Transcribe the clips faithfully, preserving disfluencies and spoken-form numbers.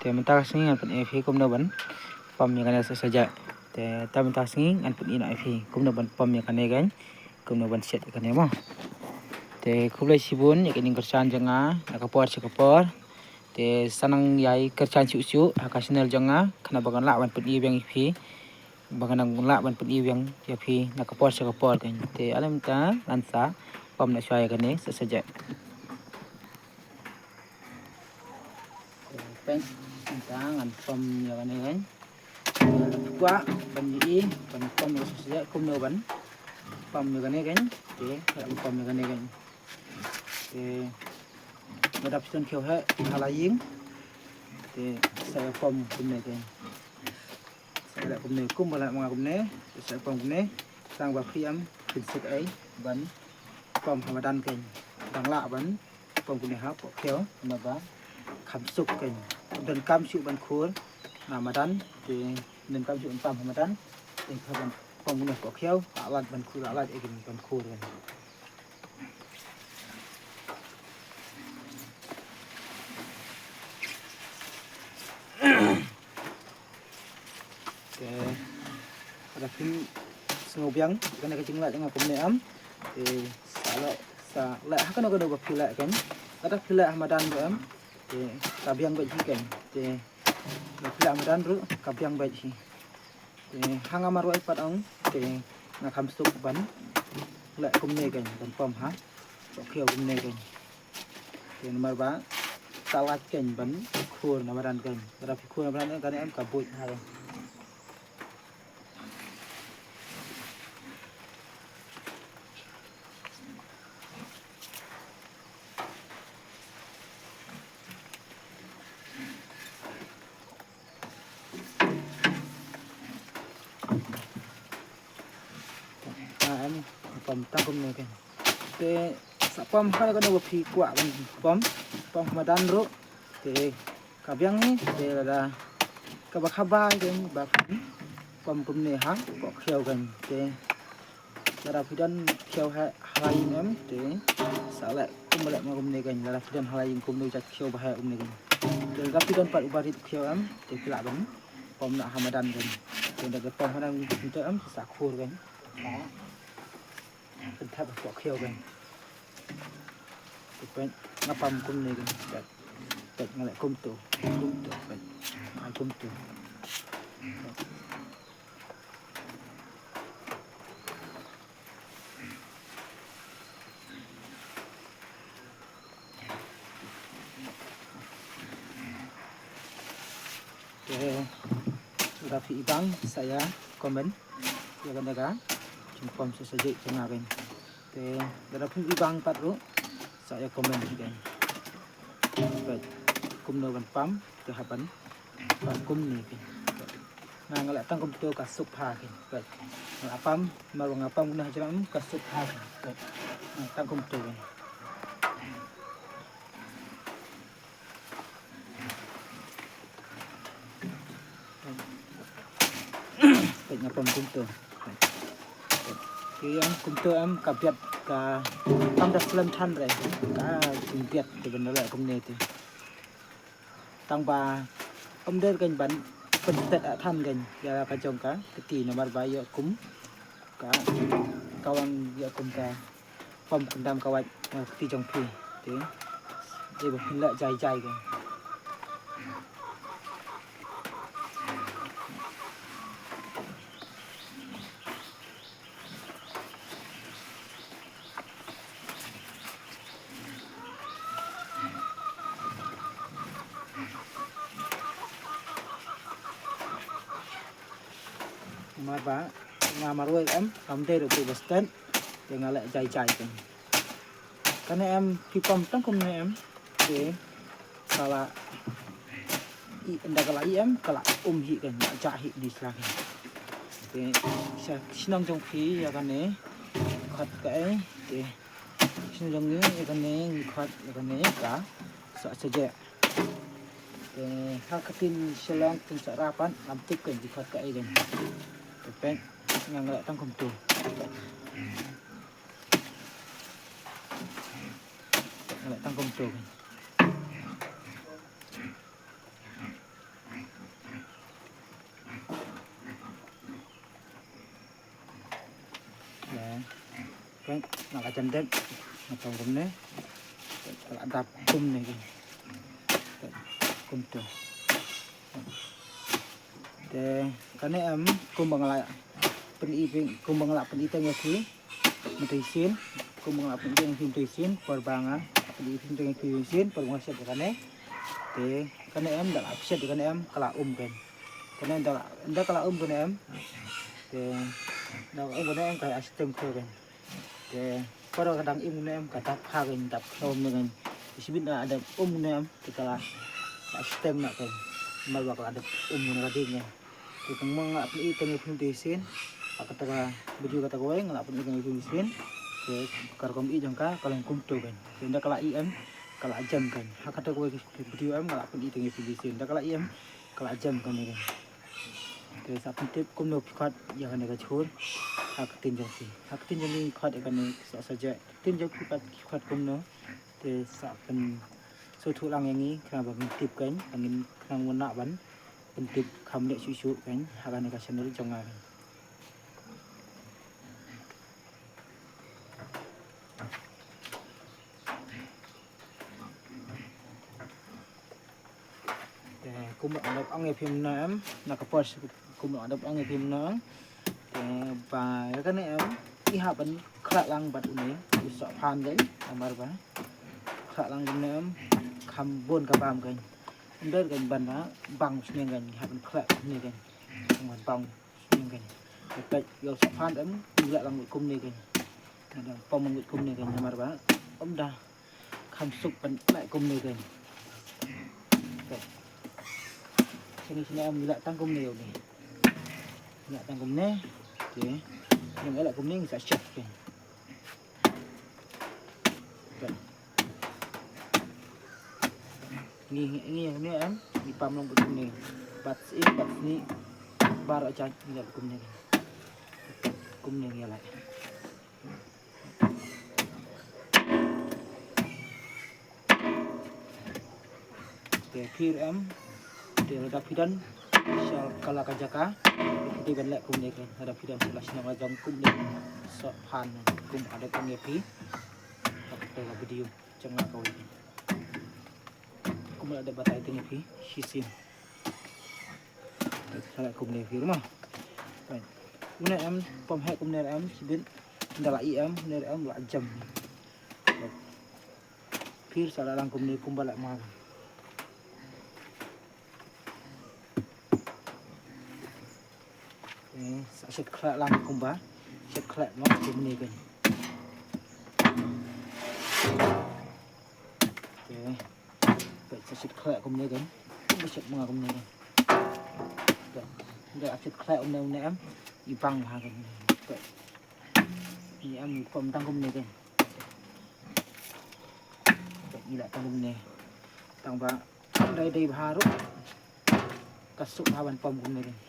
Te mynta ka sngi ngan pyni ïa phi kumno ban pom ïa kane sa sejek. Te mynta ka sngi ngan pyni noh ïa phi kumno ban pom ïa kane keiñ, kumno ban shet ïa kane mo. Te khublei shibun ïa ka ïing kyrchan jong nga na ka por sha ka por. Te sa nang ïai kyrchan shuh shuh ha ka channel jong nga, khnang ba ngan lah ban pyni biang ïa phi, ba ngan lah ban pyni biang ïa phi na ka por sha ka por keiñ. Te ale mynta ngan sa pom noh shuwa ïa kane sa sejek. Peit, mynta ngan pom ïa kane keiñ. Kwah ban ïohi ban pom ïa ka sejek kumno ban pom ïa kane keiñ. Te ngan pom ïa kane keiñ. Te lada phi don khiew heh ha la ïing, te sa ïa pom kumne keiñ. Sa leh kumne, kumba leh ma nga kumne, sa pom kumne, tang ba phi em phin suk ei ban pom ha madan keiñ. Dang lah ban pom kumne hapoh khiew, namar ba kham suk keiñ. Donkam shuh ban khur na madan, te donkam shuh ban pom ha madan, te pha ban pom kumne hapoh khiew, lah lait ban khur, lah lait ei ban khur keiñ. Te lada phim sngew biang kane ka jingleh jong nga kumne em, te sa leh, sa leh ha kano kano ba phi leh keiñ. Lada phi leh ha madan ruh em, te ka biang beit hi keiñ. Te lada phi leh ha madan ruh ka biang beit hi. Te ha nga marwei pat ong, te nga kham suk ban leh kumne keiñ, ban pom hapoh khiew kumne keiñ. Te namar ba ka lait keiñ ban khur na madan keiñ. Lada phi khur na madan keiñ, kane em ka buit ha keiñ. Ah, em, pom tang kumne keiñ. Te sa pom ha kano kano ba phi kwah ban pom, pom ha madan ruh. Te ka biang hi, te lada kaba khabar keiñ ba phi pom kumne hapoh khiew keiñ. Te lada phi don khiew heh ha la ïing em, te sa leh kumba leh ma nga kumne keiñ. Lada phi don ha la ïing kumno jait khiew ba heh kumne keiñ. Te lada phi don pat uba rit khiew em, te phi lah ban pom noh ha madan keiñ. Te lada pom ha madan keiñ te em, sa khur keiñ. Pynthep hapoh khiew keiñ. Te peit, nga pom kumne keiñ. Peit, peit, nga leh kumto, kumto, peit. Ai kumto. Te lada phi ibang sa ïa comment ïa kane ka jingpom sa sejek jong nga keiñ. Te lada phim ibang pat ruh sa ïa comment hi keiñ. Peit kumno ban pom, te hap ban pom kumne keiñ. Nga nga leh tang kumto ka suk bha keiñ. Peit nga pom, mar nga pom kumne ha jrong ka suk bha keiñ. Peit nga tang kumto keiñ. Peit nga pom kumto. Ki em kumto em ka biat ka kam da slem than re ka jingbiat te ban leh kumne te. Tang ba ym dei keiñ ban pyntet than keiñ ïa ka jong ka kti namar ba ïoh kum ka, ka wan ïoh kum ka pom kyndam ka wait, eh, kti jong phi. Te dei ba phin leh jai jai keiñ. Namar ba nga marwei em, kam dei ruh ba stet, te nga leh jai jai keiñ. Kane em phi pom tang kumne em, te ka la i, ynda ka la i em ka la um hi keiñ, la jah hi ni sla keiñ. Te sha shnong jong phi ïa kane khot kaei, te shnong jong ngi ïa kane ngi khot ïa kane ka soh sejek. Te ha ka ktien Shillong, ktien Sohra pat ngam tip keiñ ki khot kaei keiñ. Te peit nga leh tang kumto. Nga leh tang kumto keiñ. Nga la jan dep, nga tong kumne. Ka la dap kumne keiñ. Kumto. Te kane em, kumba nga la pyni, kumba nga la pyni teng ïa phi mynta shisien, kumba nga la pyni teng ïa phi mynta shisien, por ba nga pyni teng ïa phi mynta shisien, por ba nga shet ïa kane. Te kane em, da la shet ïa kane em, ka la um keiñ. Kane da la, da ka la um kane em. Te da ka la um kane em, ka la stem keiñ. Te para ka dang im ne em, ka dap ha keiñ, dap khlem ne keiñ. Te shibit na dap um ne em, te ka la, ka stem na keiñ. Mar ba ka la dap um ne ka ding ne. Te kong mong nga la pyni teng ïa phi mynta shisien. Ha kata ka video kata kawei nga la pyni teng ïa phi mynta shisien. Te ka rukom i jong ka ka long kumto keiñ. Te ynda ka la i em, ka la jem keiñ. Ha kata kawei ka video em nga la pyni teng ïa phi mynta shisien. Ynda ka la i em, ka la jem kane keiñ. Te sa pyntip kumno phi khot ïa kane ka jhur ha ka ktien jong phi. Ha ka ktien jong ngi ngi khot ïa kane ka sohsajek. Ktien jong phi pat ki khot kumno. Te sa pynsngewthuh lang ïa ngi khnang ba ngin tip keiñ, ba ngin khnang wan lah ban pyntip kham leh shuh shuh keiñ ha kane ka channel jong nga keiñ. Te kumba nga dep ong ïa phi mynne em, na ka por kumba nga dep ong ïa phi mynne em. Te ba ïa kane em, ngi hap ban khleh lang bad une u sohphan keiñ, namar ba khleh lang une em, kham bun ka bam keiñ. Ym dei keiñ ban bang sniang keiñ, ngi hap ban khleh kumne keiñ. Ban bang sniang keiñ. Te peit ïa u sohphan em, ngi khleh lang kumne keiñ. Ngi dang pom lang kumne keiñ, namar ba ym da kham suk ban khleh kumne keiñ. Te shane shane em ngi khleh tang kumne ïa une. Ngi khleh tang kumne. Te ngi khleh kumne ngi sa shet keiñ. Te ngi ngi ngi em ngi pam long kumne. Bad sih bad sih baroh jait ngi khleh kumne keiñ. Kumne ngi khleh. Te phi ruh em, te lada phi don sha kala ka jaka, phi dei ban leh kumne keiñ, lada phi don sha la shnong la jong kumne, sohphan kum ka dei ong ïa phi ha kata ka video jong nga kawei. Kum la dep batai teng ïa phi shisien. Sa leh kumne phi ruh ma. Une em pom heh kumne em, shibit ynda la i em, une em la jem. Phi sa leh lang kumne kumba leh ma. Eh, sa shet khleh lang kumba shet khleh noh kumne keiñ. Te peit sa shet khleh kumne keiñ. Kumba shet ma kumne keiñ. Te ynda shet khleh kumne kumne em, i bang ha kumne. Te i em i pom tang kumne keiñ. Te i la tang kumne. Tang ba dei dei bha ruh ka suk ha ban pom kumne keiñ.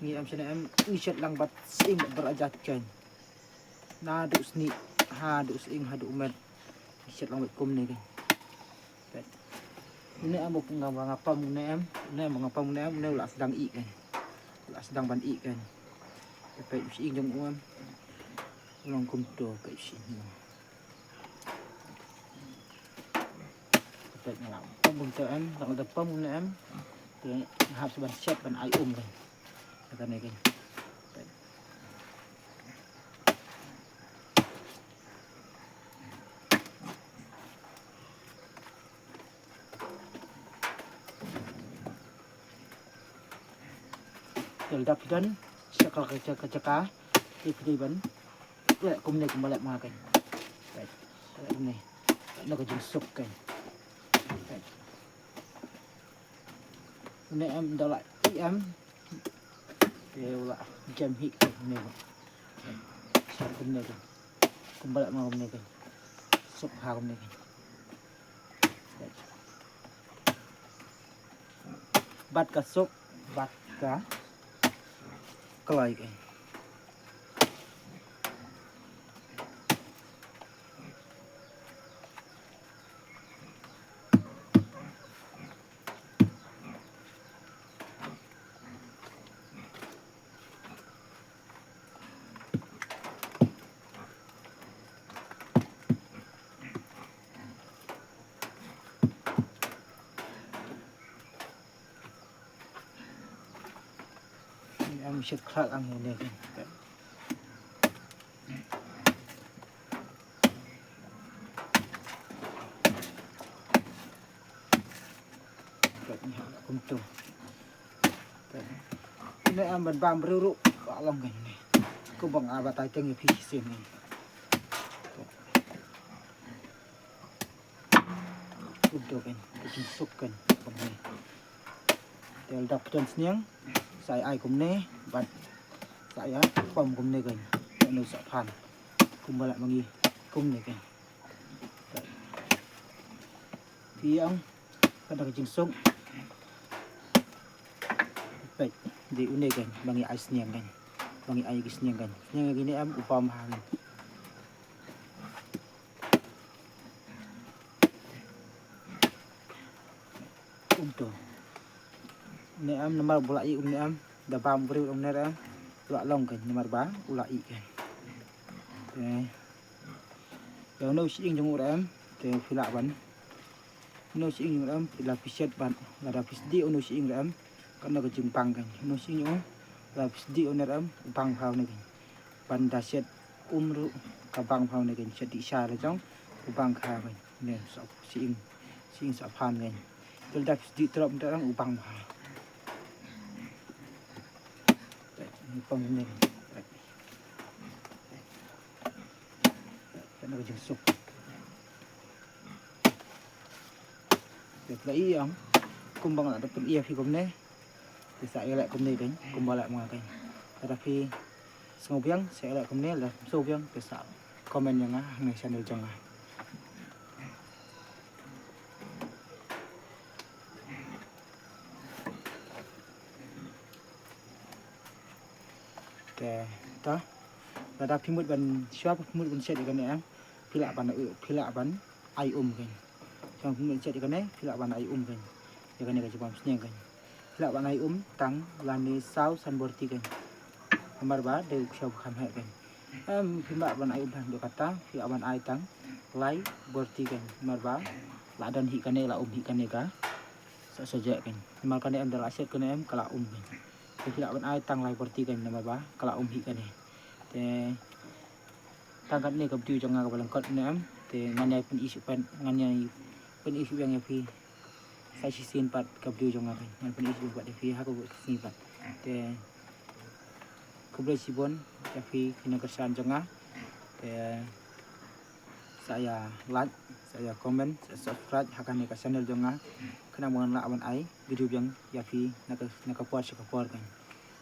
Ngi em shane em ngi shet lang bad sying bad baroh jait keiñ. Naduh snieh haduh sying haduh met ngi shet lang bad kumne keiñ. Une em ba nga pom une em, une em ba nga pom une em, une u la sdang ih keiñ. U la sdang ban ih keiñ. Te peit u sying jong u em. U long kumto peit u sying jong u. Peit nga la pom kumto em, tang da pom une em. Te nga hap sa ban shet ban ai um keiñ. Kane keiñ. Peit. Te lada phi don sha ka jaka, ka jaka, te phi dei ban leh kumne kumba leh ma keiñ. Leh kumne. Leh na ka jingsuk keiñ. Une em da la i em. Te u la jem hi kumne. Sha kumne. Kumba leh ma kumne. Suk ha kumne. Bad ka suk bad ka kloi keiñ. Shet khlad ang ïa une kan. Kumto. Une em ban bam briew ruh ka long kan ne. Kumba nga batai teng ïa phi shisien kan. Kumto kan, ka jingsuk kan, kumne. Te lada phi don sniang, sa ai kumne, bad sa ai pom kumne kan. Te no sa phan. Kumba la ma ngi, kumne kan. Phi ïa ong, kata ka jingsuk. Peit, dei une kan, ba ngi ai sniang kan. Ba ngi ai ki sniang kan. Sniang kine em, u bam ha kan. Kumto. Une em namar ba u la ïeh une em. Da bam briew une em. U la long kan namar ba u la ïeh kan. Te ïa une u shyieng jong u em. Te phi lah ban. Une u shyieng jong u em phi lah phi shet ban. Lada phi sdieh une u shyieng em. Kan da ka jingbang kan. Une u shyieng jong u. Lada phi sdieh une em. Bang pha une kan. Ban da shet um ruh ka bang pha une kan. Shet dih sha la jong. U bang kha kan. Ne, sa shyieng, shyieng sa phan kan. Te lada phi sdieh trop nda u bang bha. Ni pang ne. Te na ka jingsuk. Te phi la ïa ong kumba nga la da pyn-i ïa phi kumne. Te sa ïa leh kumne kan, kumba leh ma nga kan. Lada phi sngewbiang sa ïa leh kumne, lada phi sngewbiang te sa comment ïa nga hangne channel jong nga. Te ta lada phi mut ban shuwa phi mut ban shet ïa kane em, phi lah ban, phi lah ban ai um kan. Shuwa phi mut ban shet ïa kane phi lah ban ai um kan. Ïa kane ka jubab sniang kan. Phi lah ban ai um tang lane saw san borti kan. Namar ba dei u kshaw ba kham heh kan. Em, phi lah ban ai um tang dei kata, phi lah ban ai tang lai borti kan. Namar ba la don hi kane, la um hi kane ka sa sojek kan. Namar kane em da la shet kane em ka la um kan. Te phi lah ban ai tang lai borti kan namar ba ka la um hi kane. Te tang katne ka video jong nga kaba lyngkot ne em. Te ngan ïa pyn-i shuh pat, ngan ïa pyn-i shuh biang ïa phi. Sa shisien pat ka video jong nga kan. Ngan pyn-i shuh biang pat ïa phi ha kaba shisien pat. Te khublei shibun ïa phi ki nongkyrshan jong nga. Te sa ïa like, sa ïa comment, sa subscribe ha kane ka channel jong nga. Khnang ba ngan lah ban ai video biang ïa phi na ka, na ka por sha ka por kan.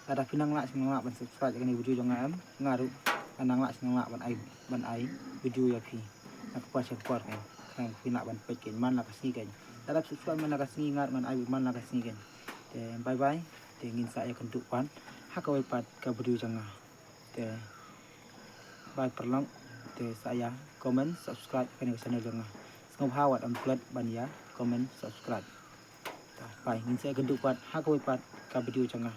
Lada phi nang lah shu nang lah ban subscribe ïa kane video jong nga em, nga ruh ngan nang lah shu nang lah ban ai, ban ai video ïa phi na ka por sha ka por kan. Khnang phi lah ban peit kan man la ka sngi kan. Lada subscribe man la ka sngi nga ruh ngan ai man la ka sngi kan. Te bye bye. Te ngin sa ïakynduh pat ha kawei pat ka video jong nga. Te bye paralok. Te sa ïa comment subscribe kane ka channel jong nga. Sngewbha wat ym klet ban ïa comment subscribe. Te bye, ngin sa ïakynduh pat ha kawei pat ka video jong nga.